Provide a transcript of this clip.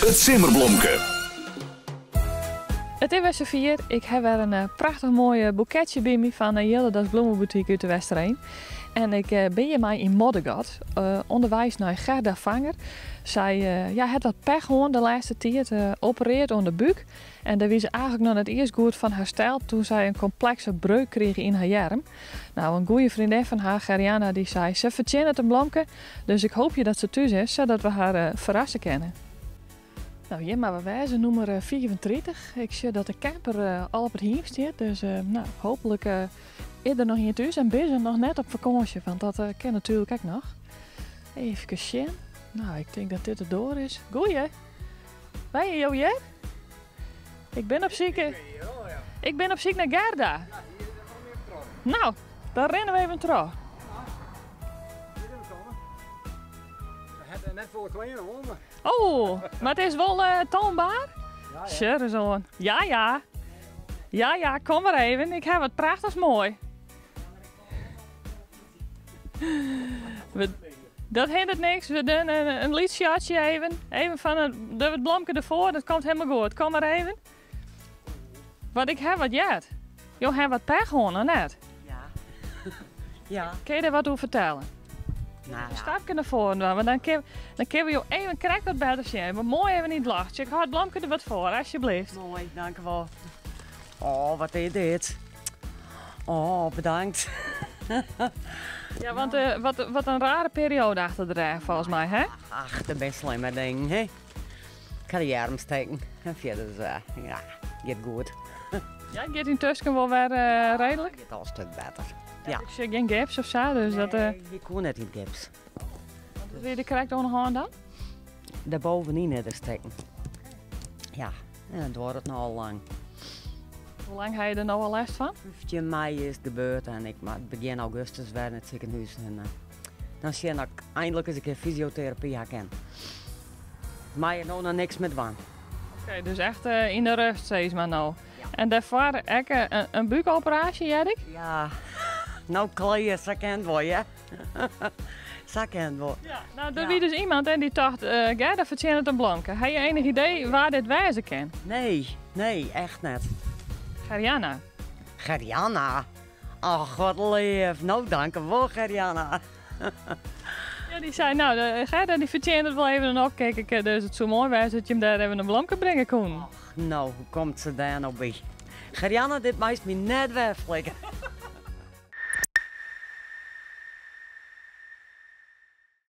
It simmerblomke. It is wer safier. Ik ha wer in eh, prachtich moai eh, boeketsje by my fan eh, Jildedas Bloemenboutique út de Westereen. En ik bin hjirmei yn Moddergat, ûnderweis nei Gerda Vanger. Sy ja, hat wat pech hân de lêste tiid, opereard oan de búk. En dêr wie se eigentlik noch net earst goed fan hersteld toen sy in komplekse breuk krige yn har earm. Nou, in goede freondin fan har, Gerrianna, dy sei, se fertsjinnet in blomke, dus ik hoopje dat se thús is, sadat we har eh, ferrasse kinne. Nou, hjir moatte we wêze, nûmer 35. Ik sjoch dat de camper eh, al op it hiem stiet, dus eh, nou, hooplik is der noch ien thús en binne se noch net op fakânsje, want dat kin natuerlik ek noch. Even sjen. Nou, ik tink dat dit de doar is. Goeie! Wenje jo hjir? Ik bin op syk. Ik bin op syk nei Gerda. Nou, dan rinne we even troch. Net folle klean oan. Oh, mar it is wol uh, toonbaar? Ja, ja. Sjoch oan. Ja, ja. Ja, ja, kom mar even. Ik ha wat prachtichs moai. We, dat hindert niks. We doen in lyts sjotsje even. Even fan it blomke derfoar. Dat komt hielendal goed. Kom mar even. Want ik ha wat heard. Jo ha wat pech hân, of net? Ja. Ja. Kinne je dêr wat oer fertelle? Nou ja. In stapke nei foaren dwaan, want dan kinne we jo even krekt wat better sjen. Maar moai even yn it ljocht. Ik hâld it blomke der wat foar, alsjeblieft. Moai, dank u wol. Oh, wat is dit? Oh, bedankt. Ja, want wat in rare perioade achter de rêch folgens my, hè? Ach, dat binne slimme dingen, hè? Ik ha de earm steken en fierder, ja, giet goed. Ja, giet yntusken wol wer reedlik? Giet al in stik better. Ja. Ik sjoch gjin gips of sa, dus dat... Nee, ik koe net yn it gips. Wat wie der krekt oan de hân dan? Dêr bovenyn is er steken. Ja, en dat duorret no al lang. Hoe lang ha je der no al lêst fan? 15 mei is it gebeurd en ik moat begjin augustus wer nei it sikehûs. En dan sjen oft ik eindelijk ris in kear fysioterapy ha kin. Mei no noch niks mear dwaan. Oké, dus echt yn de rêst sis mar no. En dêrfoar ek in búkoperaasje, hear ik? Ja, no klear, sa kin it wol, ja. Sa kin it wol. Ja, no, der wie dus iemand en dy tocht, Gerda fertsjinnet in blomke. Ha je enich idee wa dit wêze kin? Nee, nee, echt net. Gerjanna. Gerjanna? Ach, wat leaf. No, dankewol, Gerjanna. Ja, dy sei, no, Gerda dy fertsjinnet wol even in opkikkerke, dus it soe moai wêze dat jim dêr even in blomke bringe koenen. Och, no, hoe komt se dêr no by? Gerjanna, dit meist my net wer flikke.